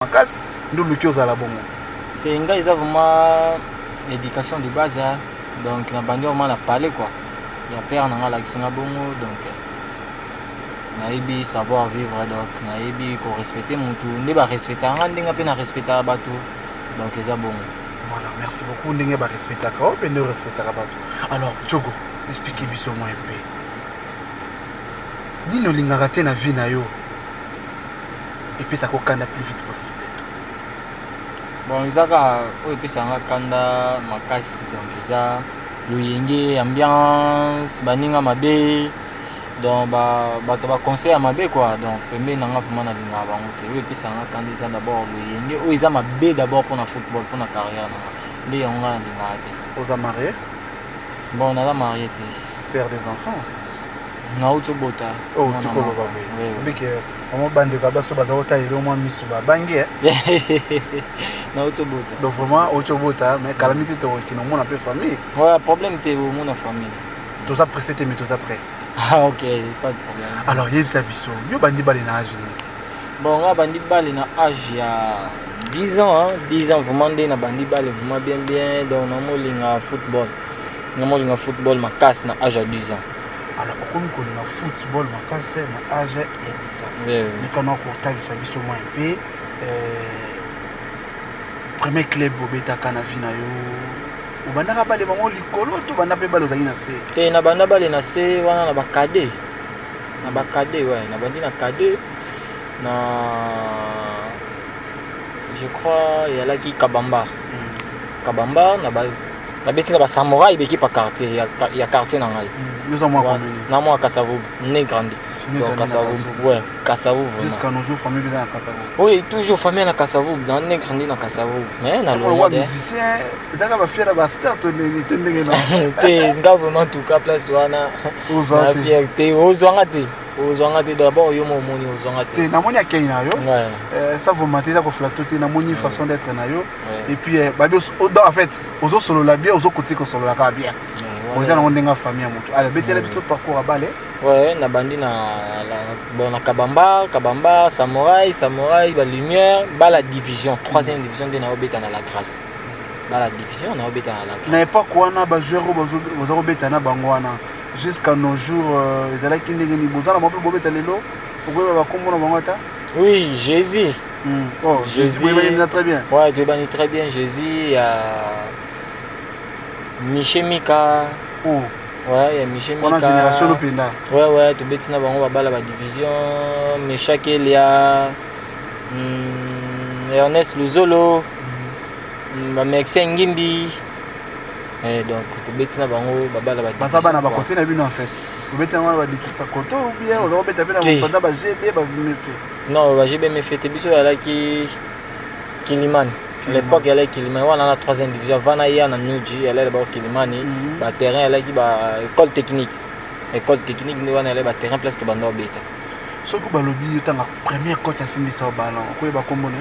Makasi nde oluki ozala bongo. Te, ngai eza vraiment éducation de base, hein. Donc na bandi vraiment na palais quoi, ya père na nga alakisi nga bongo. Donc nayebi savoir vivre, donc nayebi korespecte mutu nde barespectaka nga, ndenge mpe na respectaka bato. Donc eza bongo. Voilà, merci beaucoup. Ndenge barespectaka o mpe nde orespectaka bato. Alors Diogo, explique biso mwa mpe nini olingaka te na vie na yo, epesaka okanda plus vite possible. Bon, eza kaka oyo epesaka nga kanda makasi, donc eza loyenge, ambiance, baninga mabe, donc bato baconseil ya mabe quoi. Donc pembeni na nga, vraiment nalingaka bango te. Oyo epesaka nga kanda eza d'abord loyenge oyo eza mabe d'abord mpona football, mpona carrière na nga. Nde yango nga nalingaka te. Oza marié? Bon, naza marié te. Père des enfants? Nauti obota. Oyo oti koloba boye obike mama, bandeko ya baso baza kotalela mwa miso, babangi. Nauti obota. Donc vraiment outi obota, mais kalami te, tokokina omona mpe famille. Ouais, problème te, omona famille. Toza pressé te, mais toza prêt. Ah ok, pas de problème. Alors yebisa biso, yo bandi bale na age nini? Bon, nga bandi bale na age ya 10 ans, hein? 10 ans vraiment nde na bandi bale vraiment bien bien. Donc namolinga football, namolinga football makasi na age ya 10 ans. Alors okomi kolinga football makasi na age ya 10 ans. Mekana kotalisa biso mwa mpe premier club obetaka na vie na yo. Obandaka bale bango likolo to banda mpe bale ozalaki na se? Te, na banda bale na se wana, na bacadet, na bacadet. Ouais, nabandi na cadet na, je crois eyalaki Kabamba. Kabamba na ba nabeti na basamouraï, baéquipe ya quartier, ya quartier na ngai. Na mwa Kasavubu, né grandi. Donc Kasavubu, ouais, Kasavubu. Jusqu'à nos jours, famille na Kasavubu? Oui, toujours famille na Kasavubu, na né grandi na Kasavubu, mais na longa musicien ezalaka bafier bastar to nini to ndenge na? Te, nga vraiment, en tout cas place wana na fierté, ozwanga te, ozwanga te. D'abord yo mo omoni, ozwanga te. Te, namoni akei na yo, ça vraiment eza koflatter te. Namoni façon d'être na yo et puis babi, en fait ozosolola bien, ozokotika kosolola kaka bien. Bon, eza nango ndenge famille ya moto. Ale, betela biso parcours ya bale. Ouais, nabandi na, bon, na Kabamba, Kabamba, Samouraï, Samouraï, balumière, bala division, troisième division nde naobeta na La Grâce. Bala division naobeta na La Grâce. Na époque wana, bajoueur oyo boza kobeta na bango wana jusqu'à nos jours, ezalaki ndenge nini? Boza na bango mpe bobeta lelo? Okoyeba bakombo na bango ata? Oui, Jésus. Oh, Jésus, boyebani très bien. Ouais, toyebani très bien. Jésus ya Miché Mika. Oh. Ouais, ya Miché Mika. Wana génération no mpenza. Ouais, tobeti na bango babala badivision, Meshak Elia, Ernest Luzolo, bamercien Ngimbi. Eh, donc tobeti na bango babala. Baza bana bakote na bino. En fait obeti yango na badistrict ya koto ou bien oza kobeta mpe na baza ba GB, bamefe? Non, ba GB, mefe te. Biso ezalaki Kilimani. À l'époque ezalaki Kilimani wana na troisième division. Avant naya na Nuji, ezalaki bao Kilimani, baterrain ezalaki ba école technique, école technique nde wana ezalaki baterrain place tobanda obeta. Soki balobi yo ntanga premier coach asimbisa yo ballon, okoyeba kombo ne?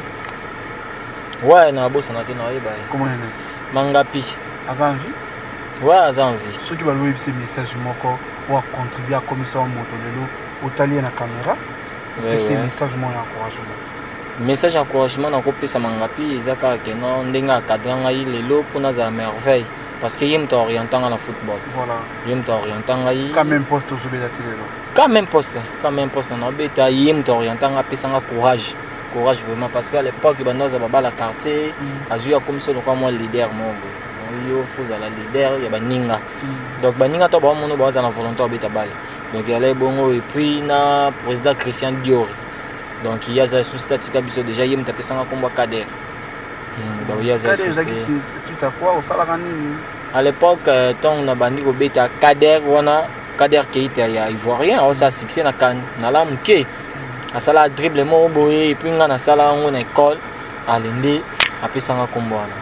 Ouais, na bosana te, naoyeba ye. Kombo nene? Mangapi. Aza en vie? Ouais, aza en vie. Soki balobi oyebisa message moko oyo acontribue akomisa yo moto lelo, otali ye na caméra, opesi message moko ya encouragement. Message ya encouragement nakopesa Mangapi eza kaka ke no ndenge acadre ngai lelo mpo nazala merveille, parce que ye moto aorienta nga na football. Ye moto aorienta ngai. Quand même poste ozobeta ti lelo? Quand même poste, quand même poste naobeta, ye moto aorienta nga, apesa nga courage, courage vraiment, parce que à l'époque banda ozwa babala quartier, azwi akomisi lokwa mwa leader moko boye. Yo faut ozala leader ya baninga. Donc baninga to baomona bazala na volonté obeta bale. Donc yala ebongo. Et puis na président Christian Diori, donc ye aza lisusu te, atika biso déjà. Ye moto apesanga nkombo ya Kader. Donc ye aza ezalaki suite à quoi? Osalaka nini? À l'époque, ntango nabandi kobeta Kader wana, Kader Keita ya Ivoirien aosala succès na kan nala moke, asala dribble moko boye, et puis nga nasala yango na école. Ale, nde apesanga nkombo wana.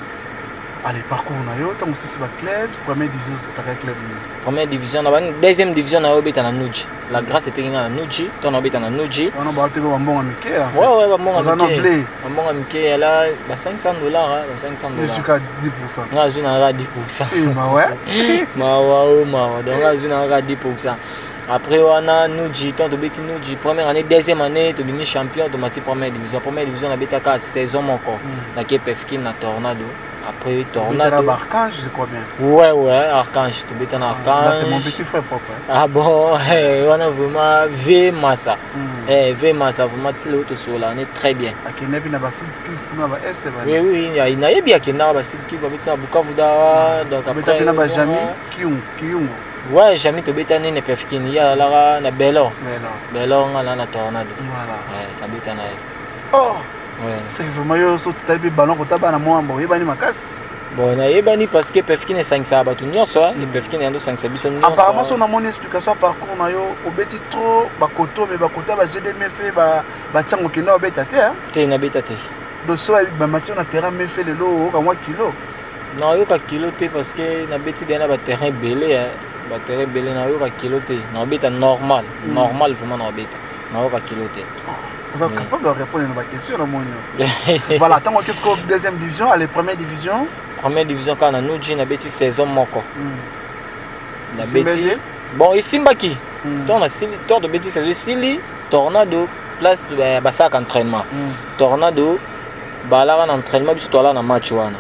Allez, parcours na yo, ntango osisi baclub, première division, otaka club nini? Première division na bani, deuxième division na yo obeta na Nuji. La Grâce eteki nga na Nuji. Ntango na obeta na Nuji, wana baoteka bambongo mike. Ouais, bambongo mike, bambongo mike yala ba 500 $, ba 500 $. Esuka 10? Nga azwi na kaka 10. Mawa. Mawa o mawa. Donc nga azwi na kaka 10. Après wana Nuji, tant tobeti Nuji première année, deuxième année tobimi champion, tomati première division. Première division nabetaka saison moko. Nake Pefkin na Tornado. Après Tornado Tornado, Archange, je crois bien. Ouais, Archange, tobeta na Là, c'est mon Archange. petit frère propre, hein. Ah bon, wana vraiment v Massa. V Massa vraiment, ti lelo tosola ne très bien. Akende mpe na basud Kivu kuna, ba est. Oui, nayebi, akendaka basud Kivu, abeti na Bukavu dawa, donc Abeta après mpe na bajami Kiyungu, Kiyungu. Ouais, Jami tobeta nini, Pefkin, ye alaka na Belor. Mais non. Belor, nga na Tornado. Voilà. Ouais, nabeta na ye. Oh. Ouais. C'est vraiment yo, so totali mpe ballon, kota bana mwamba, oyebani makasi. Bon, nayebani parce que Pefkin esangisaka bato nyonso. Pefkin yando osangisa biso. Apparemment, so nyonso. namoni explication ya parcours na yo, obeti trop bakoto, me bakoto ya ba GDMF, batiango okenda obeta te, hein? Te, nabeta te. Donc so bamati yo na terrain mefe lelo, oyoka mwa kilo? Nayoka kilo te parce que nabeti deya na baterrain ebele, baterrain ebele. Nayoka kilo te, naobeta normal. Normal vraiment, naobeta, nayoka kilo te. Oza capable de répondre na baquestion, namoni yo. Voilà, ntango oketi ko deuxième division, ale première division? Première division kaka na Nuji, nabeti saison moko. Esimbi Nabeti te? Bon, esimbaki. Ntango nasili, ntango tobeti saison esili, Tornado, place basalaka entraînement. Tornado balaka na entraînement, biso toala na match wana.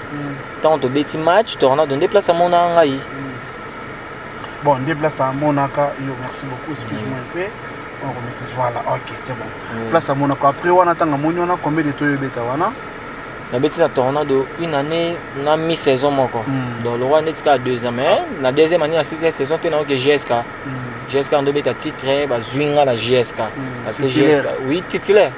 Ntango tobeti match, Tornado nde place amonaka ngai. Bon, nde place amonaka yo. Merci beaucoup, excuse-moi un peu, on remet. Voilà, ok, c'est bon. Place amonaka, après wana, ntango amoni wana, combien de to oyobeta wana? Nabeti na Tornado une année na mi saison moko. Donc lokwa neti kaka 2 ans, mais na deuxième année na sixième saison te, naoke GSK. GSK ndobeta titre, bazwi nga na GSK. Parce que Titulaire. GSK, oui, titulaire,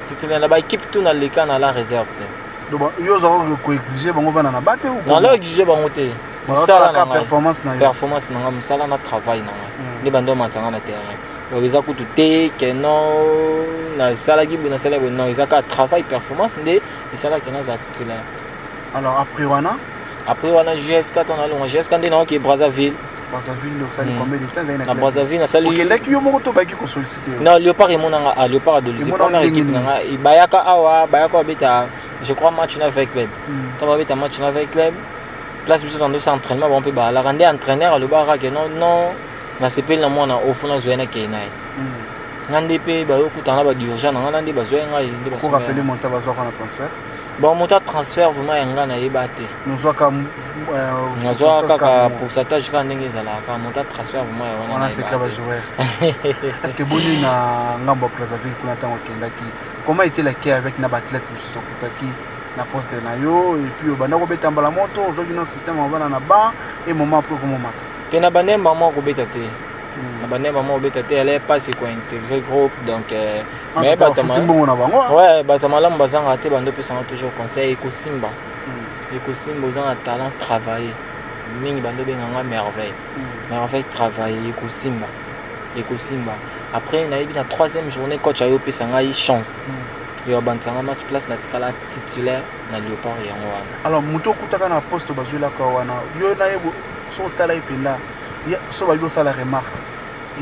titulaire na baéquipe tout naleka na la réserve te. Donc bon, yo ozalaka koexige bango vanda na ba te ou Nala exige bango te. Mosala na ngai, performance na yo. Performance na ngai, mosala na travail na ngai nde bando omatanga na terrain. Donc eza kutu te ke non, nasalaki boye, nasalaki boye, non, eza kaka travail, performance nde esalaki nazala titulaire. Alors après wana? Après wana GSK, to nalonga GSK nde naoke Brazzaville. Brazzaville osali combien de temps ezali na Na club? Brazzaville nasali Okendaki yo moko to bayaki kosollicite yo? Non, Léopard emonanga, ah, Léopard adolisi. Emonaka Première ndenge équipe nini? na nga, bayaka awa, bayaka babeta, je crois, match na avec club. Ntango babeta match na avec club, place biso tando sa entraînement, bango mpe balaka nde entraîneur alobaka ke non, non, nasepeli na mwana ofo, nazwa ye, nakei na ye. Nga nde mpe bayokutana na badirigeant na nga na nde bazwa ye ngai nde. Ko rappeler montant bazwaka na transfert? Bon, moto transfert vraiment ya nga nayeba te. Nozwaka? Nazwa kaka pourcentage, kaka ndenge ezalaka. Montant transfert vraiment ya wana Wana secret bajoueur. Est ce que boni na ngambo ya Brazzaville kuna, ntango okendaki, comment était l'accueil avec na baathlète mosusu okutaki na poste na yo? Et puis obanda kobeta mbala moto, ozwaki no système obana na ban et moment après komomata? Te, na bandemba moko kobeta te, na bandemba moko kobeta te, ele mpasi kointégrer groupe, donc mais bato bafuti mbongo na bango. Ouais, bato malamu bazangaka te, bando opesanga toujours conseil: ekosimba, ekosimba, oza na talent, travailler mingi. Bando obenganga Merveille, Merveille, travailler, ekosimba, ekosimba. Après nayebi na troisième journée, coach aye opesa ngai chance yo abandisanga match, place natikala titulaire na Léopard, yango wana. Alors moto okutaka na poste bazwelaka wana, yo na ye, so otala ye mpenza, so bayebi osala remarque,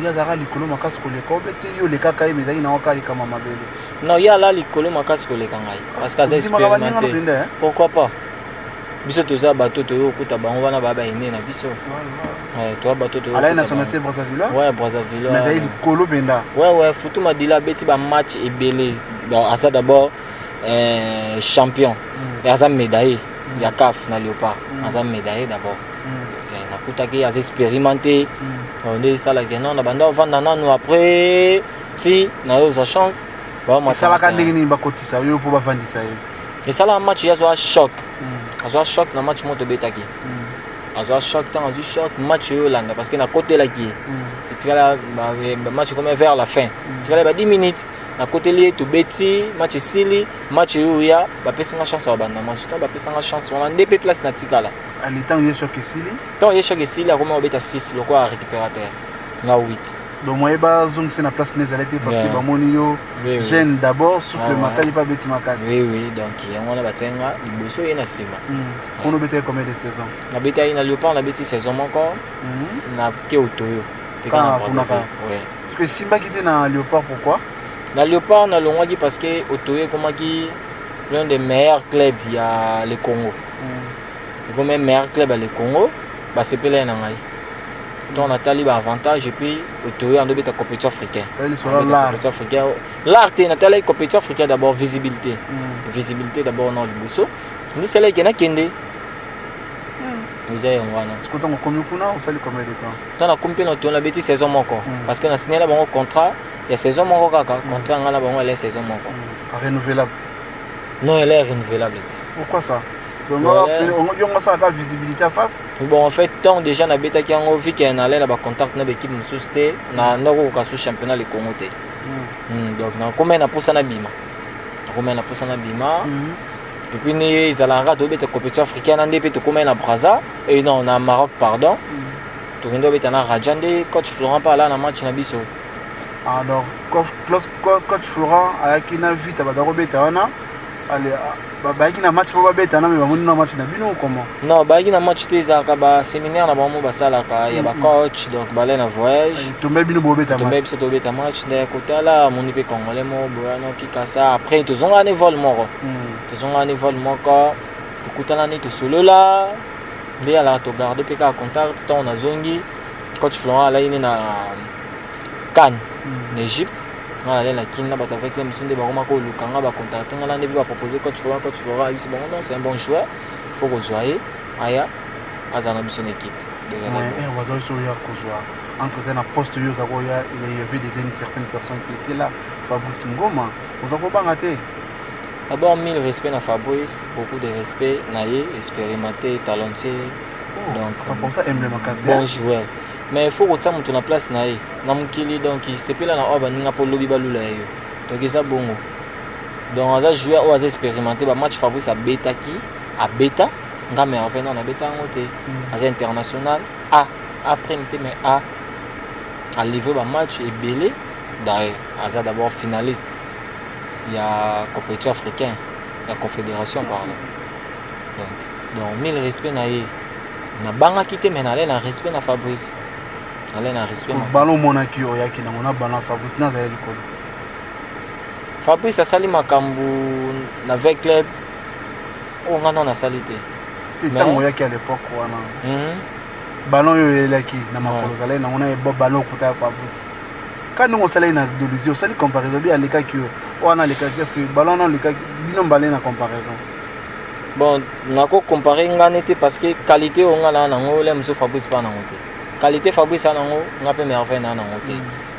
ye azalaka likolo makasi koleka obe te? Yo olekaka ye, mais ezalaki nango kaka likama mabele? Non, ye ala likolo makasi koleka ngai parce que aza expérimenté. Pourquoi pas? Biso toza bato toyo okuta bango wana, baya baene na biso, toya bato. Alai nationalité Brazzaville? Ouais, Brazzaville. Mais azali likolo mpenza. Ouais, Futu Madila abeti bamatch ebele. Aza d'abord champion. Aza médaillé ya CAF na Léopard. Aza médaillé d'abord. Nakutaki aza expérimenté. Nde esalaki non, na banda ovanda nanu, après ti nayo ozwa chance. Esalaka ndenge nini bakotisa yo mpo bavandisa ye? Esalaka match, ye azwa choc, azwa choc na match moko tobetaki, azwa choc. Ntango azwi choc, match oyo olanda, parce que nakotelaki ye, etikala match komi vers la fin, etikala ba 10 minutes, nakoteli ye, tobeti match, esili. Match oyo oya, bapesanga chance ya babanda match. Ntango bapesanga chance wana nde mpe place natikala. Ntango ye choc esili? Ntango ye choc esili, akomi kobeta 6 lokola récupérateur, nga 8. Donc moye bazongisi na place ne ezali te, parce que bamoni yo jeune d'abord, souffle makasi mpe abeti makasi. Oui, donc yango wana batia nga liboso, ye na nsima. Kuna obetaki combien de saison? Nabetaki na Léopard, nabeti saison moko, nake Otoyo. Parce que esimbaki te na Léopard, pourquoi? Na Léopard nalongwaki parce que Otoyo ekomaki l'un des meilleurs clubs ya le Congo. Ekomi meilleur club ya le Congo, basepela ye na ngai. Donc natali baavantage et puis toyo ando obeta compétition africain. Tali lisolo ya l'art. Compétition africain, l'art te. Natalaki compétition africain d'abord, visibilité. Visibilité d'abord na liboso nde esalaki nakende, eza yango wana. Sikoyo ntango okomi kuna, osali combien de temps? So nakomi mpe na tono, nabeti saison moko, parce que nasignela bango contrat ya saison moko kaka. Contrat yanga na bango ele saison moko. Renouvelable? Non, ele renouvelable te. Pourquoi ça? Donc yongo asalaka visibilité à face. Bon, en fait, tant déjà nabetaki yango, vu que nalai na bacontact na baéquipe mosusu te, na nakokoka su championnat le Congo te. Donc nakomai na mposa na bima, nakomai na mposa na bima. Et puis nde ezalaka kaka tobeta compétition africaine na nde mpe tokomai na Braza et non, na Maroc, pardon. Tokende obeta na Raja, nde coach Florent mpe ala na match na biso. Ah, donc coach Florent ayaki na Vita, baza kobeta wana. Ale bayaki na match mpo babeta na me bamoni na match na bino, comment? Non, bayaki na match te. Ezalaka baséminaire na bango basalaka ya bacoach, donc balai na voyage. Tombe bino bobeta. Tombe biso tobeta match, nde kotala amoni mpe Congolais moko boya nokikasa. Après tozongaka ne vol moko, tozongaka ne vol moko, tokutana nde tosolola, nde alaka togarde mpe kaka contact. Ntango nazongi, coach Florent alai ne na CAN na Égypte, nga nalai na Kini na bato avec le mosusu, nde bakoma koluka nga, bacontacte nga na nde mpe bapropose coach Florent. Coach Florent ayebisi bango: non, c'est un bon joueur, faut kozwa ye, aya azala na biso na équipe. Baza biso oya kozwa entre temps na poste oyo oza koya, il y avait déjà une certaine personne qui était là, Fabrice Ngoma. Oza kobanga te? D'abord, mille respect na Fabrice, beaucoup de respect na ye, expérimenté, talentueux. Oh, donc pour ça aime makasi. Bon joueur, mais il faut kotia moto na place na ye na mokili. Donc sepela na oyo baninga mpo lobi balula ye yo. Donc eza bongo. Donc aza joueur oyo aza expérimenté. Bamatch Fabrice abetaki, abeta nga Merveille nano abeta yango te. Aza international A, A prime te, mais A alivre bamatch ebele. D'ailleurs aza d'abord finaliste ya compétition africain ya confédération, pardon. Donc mille respect na ye. Nabangaki te, mais nalai na respect na Fabrice, nalai na respect. Ballon omonaki oyaki nango na ballon Fabrice nazali likolo? Fabrice asali makambo na V Club oyo nga nano asali te. Te, ntango oyaki à l'époque wana, ballon oyo oyelaki na makolo ozalaki nango na ballon okuta ya Fabrice, ka ndenge osalaki na Dolisie, osali comparaison bi alekaki yo wana, alekaki, est ce que ballon wana olekaki bino mbale na comparaison? Bon, nakocompare nga ne te, parce que qualité oyo nga naa nango, le mosusu Fabrice mpa nango te. Qualité Fabrice a nango, nga mpe Merveille naa nango te.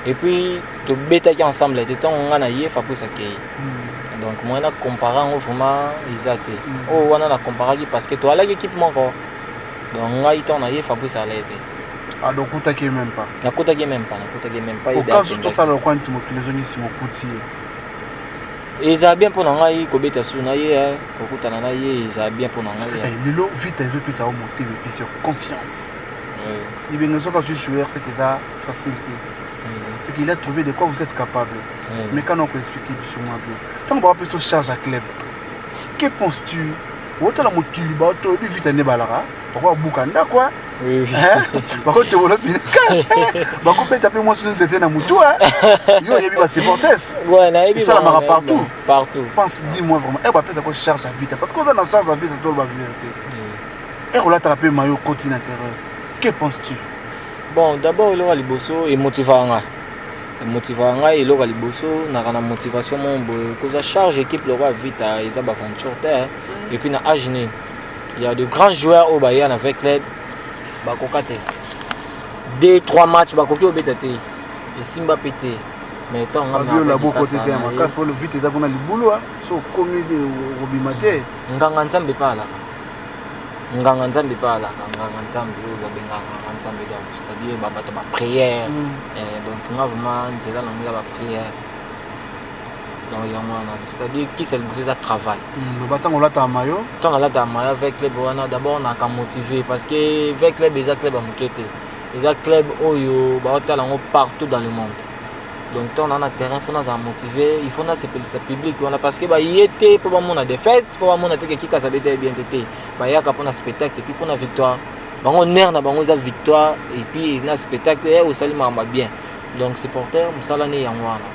Et puis tobetaki ensemble te. Ntango nga na ye, Fabrice akei. Donc moi na compare yango vraiment eza te. Oyo wana na comparaki parce que toalaki équipe moko. Donc ngai ntango na ye, Fabrice alai te. Ah, donc okutaki ye même pas? Nakutaki même pas, nakutaki même pas. Au cas où tosala lokwa nti mokili ezongisi mokuti ye? Eza bien mpo na ngai kobeta su na ye, kokutana na ye eza bien mpo na ngai. Lelo Vita ezopesa yo motema, epesi yo confiance. Ibenge soki azwi joueur, c'est que eza facile te, c'est qu'il a trouvé de quoi vous êtes capable. Mais quand on expliquer biso mwa bien, ntango bapesa charge à club, que penses-tu? Otala mokili, bato oyebi Vita nde balaka, bakobabuka ndako, bakotobola pineka, bakobeta mpe mwasi nzete na motu. Yo oyebi basupporters, esalamaka partout. Partout. Pense, dis-moi vraiment, ere bapesako charge ya Vita, parce que oza na charge ya Vita, toloba vérité, ere olataka mpe mayo okoti na terrain, que penses-tu? Bon, d'abord eloko ya liboso emotivaka ngai, emotivaka ngai. Eloko ya liboso naka na motivation moko boye. Kozwa charge équipe lokola Vita eza baventure te. Et puis na age nini, il y a de grands joueurs oyo baya na V Club, bakoka te deux trois matchs, bakoki obeta te, esimba mpe te. Mais ntango nga boko te ya makasi mpo Vita eza mpona libulu, so okomi okobima te. Nganga Nzambe mpe alaka, nganga Nzambe mpe alaka, nganga Nzambe oyo babengaka nganga Nzambe, donc c'est-à-dire babato baprière. Donc nga vraiment nzela nango eza baprière. Donc yango wana, c'est-à-dire kisa liboso eza travail. Loba, ntango olataka mayo? Ntango alataka mayo V Club wana, d'abord naka motivé, parce que V Club eza club ya moke te, eza club oyo baotala yango partout dans le monde. Donc ntango naa na terrain, faut nazala motivé, il faut nasepelisa public wana, parce que baye te mpo bamona défaite, mpo bamona te ke Kikasa beta bien te te. Bayaka mpona spectacle et puis mpona victoire. Bango nerf na bango eza victoire et puis na spectacle osali makambo bien. Donc supporter mosala ne yango wana.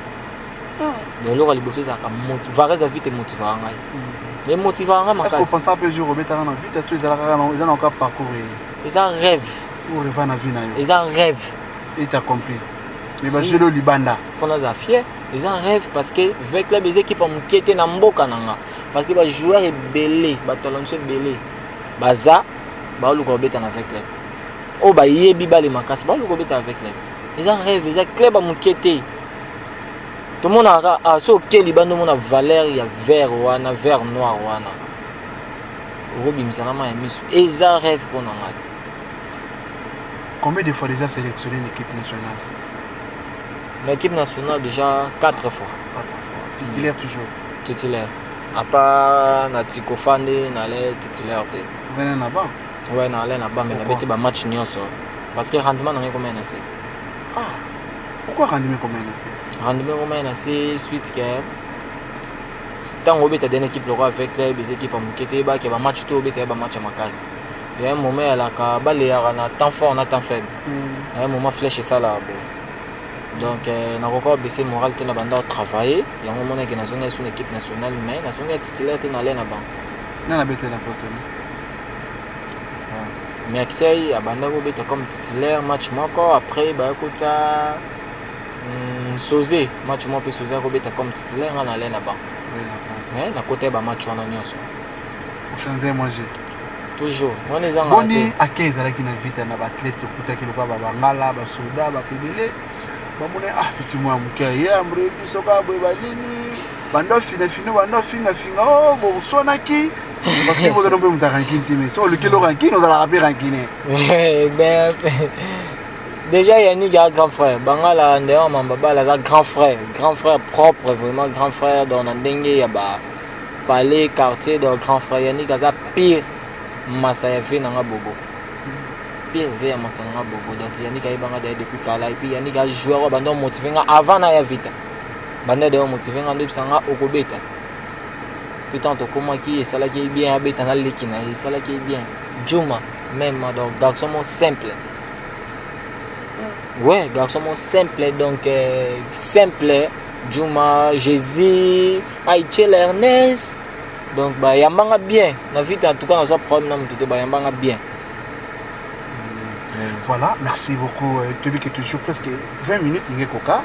Donc eloko ya liboso ezalaka varese ya Vita emotivaka ngai, emotivaka ngai makasi. Opensa mpe jour obetaka na Vita to ezalaka eza na oka parcours? Eza rêve. Orêva na vie na yo. Eza rêve. Est accompli, mais bazweli oyo libanda. Faut naza fier. Eza rêve parce que V Club eza équipe ya moke te na mboka na nga, parce que bajoueur ebele, bato ya biso ebele baza baoluka kobeta na V Club. Oyo bayebi bale makasi baoluka kobeta na V Club. Eza rêve, eza club ya moke te. Tomonaka kaka so oke libanda, omona valeur ya vert wana, vert noir wana, okobimisa na mai ya miso. Eza rêve mpo na ngai. Combien de fois déjà sélectionné une équipe nationale? L'équipe nationale, déjà 4 fois. Quatre fois. Titulaire toujours? Titulaire, à part na Tikofa nde nale titulaire te. Vene na banc? Ouais, nale na banc, mais Pourquoi? Nabeti bamatch nyonso parce que rendement na ngai komaya na se. Ah, pourquoi rendement combien na se? Rendement komaya na se suite ke ntango obeta dene équipe lokola V Club, eza équipe ya moke te. Eyebaki bamatch to obeta ya bamatch ya makasi. Ya un moment eyalaka baleyaka na temps fort na temps faible. Na un moment flèche esalaka boye. Donc nakoka kobese moral te na banda kotravailler. Yango omonaki nazongi su na équipe nationale, mais nazongi ya titulaire te, nale na banc. Nani abetela poste? Mercey abanda kobeta comme titulaire match moko, après baya kotia Soze match moko mpe Soze akobeta comme titulaire, nga nale na banc, mais nakota ye bamatch wana nyonso. Ochange moi je Toujours wana ezanga. Boni ake ezalaki na Vita na baathlète okutaki lokola babangala, basoda, bato ebele bamoni: "Ah, petit mwa moke aye ambre biso kaka boye." Banini bando finafino, bando fingafinga o boswanaki, parce que bozala mpe moto arancune te, mais so oluki lo rancune, ozalaka mpe rancune. Ben, déjà Yannick a grand frère bangala ndewa mambabala, aza grand frère, grand frère propre, vraiment grand frère. Donc na ndenge ya ba palais quartier, donc grand frère Yannick aza pire masa ya ve nanga bobo, pire ve ya masa nanga bobo. Donc Yannick ayebanga d'ailleurs depuis kala. Et puis Yannick a joueur oyo banda motive nga avant na ya Vita, banda d'ailleurs motive nga, ndebisa nga okobeta. Puis tant tokomaki, esalaki bien abeta na leki na ye, esalaki bien Juma même. Donc garçon mo simple, ouais, garçon mo simple. Donc simple Juma, Jésus, Aïchel, Ernest, donc bayambanga bien na Vite. En tout cas nazwa problème na motu te, bayambanga bien. Voilà, merci beaucoup. Toyebi ke toujours presque 20 minutes inge koka.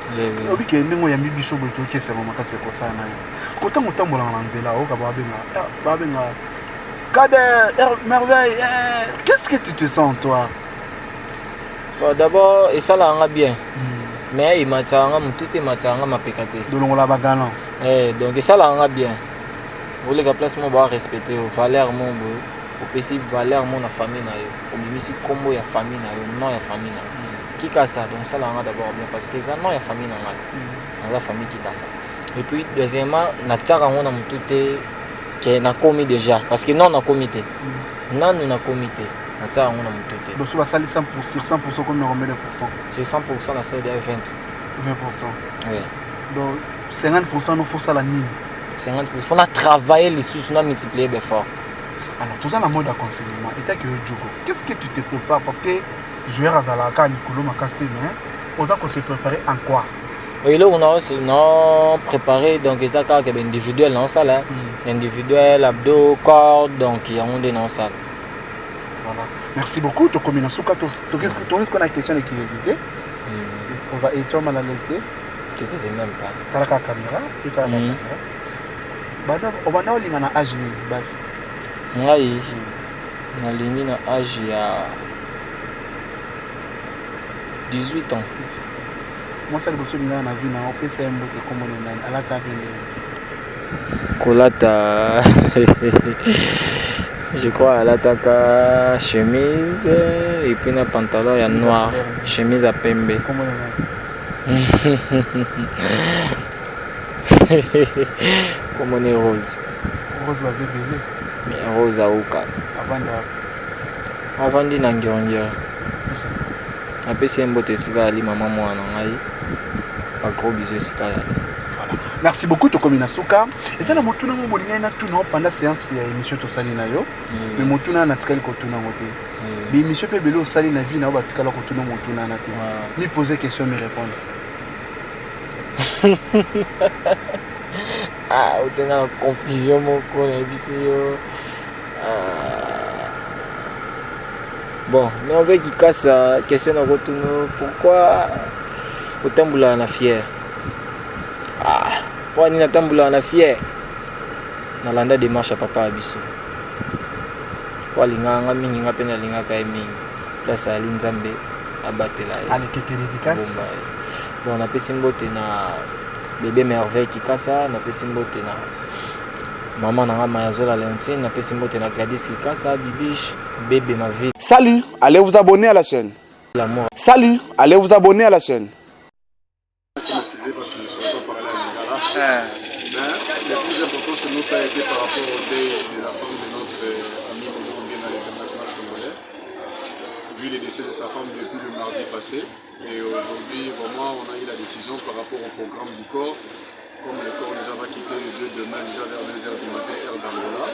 Oyebi ke ndenge oyambi biso boye, toyoki esengo makasi ya kosala na yo. Kotango otambolaka na nzela, oyoka babenga Kader Merveille, qu'est-ce que tu te sens, toi? Bon, d'abord esalaka nga bien, mais ematisaka nga motu te, ematisaka nga mapeka te. Dolongola bagalan. Eh, donc esalaka nga bien. Oleka place mo barespecte yo, valeur mo boye, opesi valeur mo na famille na yo, obimisi nkombo ya famille na yo, nom ya famille na yo, Kikasa. Donc esalaka nga d'abord bien parce que eza nom ya famille na ngai, naza famille Kikasa. Et puis deuxièmement, natiaka yango na motu te ke nakomi déjà, parce que non, nakomi te nanu, nakomi te, natiaka yango na motu te. Donc so basali 100 sur 100, combien, combien de pourcent? Sur 100, nasali déjà 20. 20? Oui. Donc 50, no fosala nini? 50, faut na travailler lisusu, na multiplier befort. Alors toza na mode ya confinement. Etaki yo jugo, qu'est-ce que tu te prépares? Parce que joueur azalaka likolo makasi te, mais oza kose préparer en quoi? Eloko na préparé, donc eza kaka baindividuel naosala, individuel, abdo, corde, donc yango nde naosala. Voilà, merci beaucoup. Tokomi na suka. Torisque na question de curiosité. Oza eto mal à l'aise te? Te, te, même pas. Talaka caméra, totalaka caméra. Banda obanda olinga na age nini basi? Ngai nalingi na age ya 18 ans. Mwasi ya liboso olingaka na vie na opesa ye mbote, kombo na nani? Alata mpe ndenge? Kolata, je crois alataka chemise et puis na pantalon ya noir, chemise ya pembe. Kombo na nani? Kombo ne Rose. Rose baza ebele. Rose auka. Avanda? Avandi na Ngirongiro. Napesi ye mbote esika ali, mama mwana na ngai, bagros bisous esika yali. Voilà. Merci beaucoup. Tokomi na suka. Eza na motuna mo bolingai natuna pendant séance ya émission tosali na yo, mais motuna natikali kotuna yango te. Baémission mpe ebele osali na vie na yo, batikala kotuna motuna wana te. Mi poser question, mi répondre. Ah, otianga na confusion moko, nayebisi yo. Ah. Bon, Merveille Kikasa, question na kotuna: pourquoi otambolaka na fier? Ah, mpo nini natambolaka na fier? Nalanda démarche ya papa ya biso, mpo alingaka nga mingi, nga mpe nalingaka ye mingi. Place ayali, Nzambe abatela ye. Alekeke dédicace. Bomba ye. Bon, napesi mbote na bébé Merveille Kikasa, napesi mbote na mama na nga Mayazola Leontine, napesi mbote na Gladys Kikasa, Bibiche, bébé ma ville. Salut, allez vous abonner à la chaîne. L'amour. Salut, allez vous abonner à la chaîne. Il faut m'excuser parce que je ne saurais pas parler à Lingala. Mais le plus important chez nous, ça a été par rapport au deuil de la femme de notre ami Bodo Ongena, l'international congolais. Vu le décès de sa femme depuis le mardi passé. Et aujourd'hui, vraiment, on a eu la décision par rapport au programme du corps. Comme le corps déjà va quitter le 2 demain, déjà vers 2h du matin, heure d'Angola,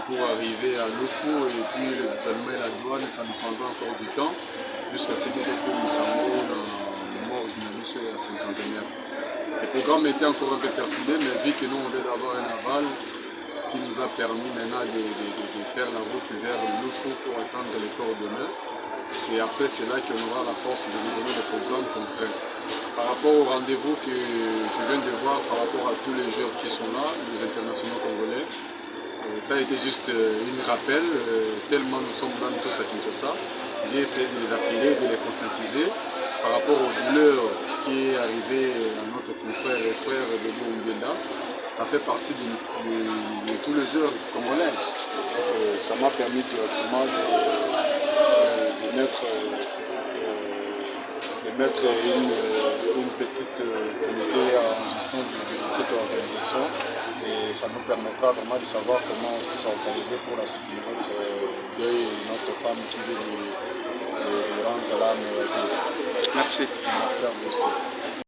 pour arriver à Lufu et puis le gouvernement et la douane, ça nous prendra encore du temps jusqu'à ce que nous sommes dans morgue na biso ya cinquantenaire. Le programme était encore un peu perturbé, mais vu que nous on devait avoir un aval qui nous a permis maintenant de faire la route vers Lufu pour attendre le corps demain, c'est après cela qu'on aura la force de nous donner le programme concret. Par rapport au rendez-vous que tu viens de voir, par rapport à tous les joueurs qui sont là, les internationaux congolais, ça a été juste une rappel, tellement nous sommes là tous à Kinshasa. J'ai essayé de les appeler, de les conscientiser par rapport aux douleurs qui est arrivée à notre confrère et frère de Ngenda. Ça fait partie de tous les joueurs congolais. Donc, ça m'a permis directement de mettre une petite comité en gestion de cette organisation et ça nous permettra vraiment de savoir comment aussi s'organiser pour la suite de notre deuil et notre femme qui vient de rendre l'âme, on va dire. Merci. Merci à vous aussi.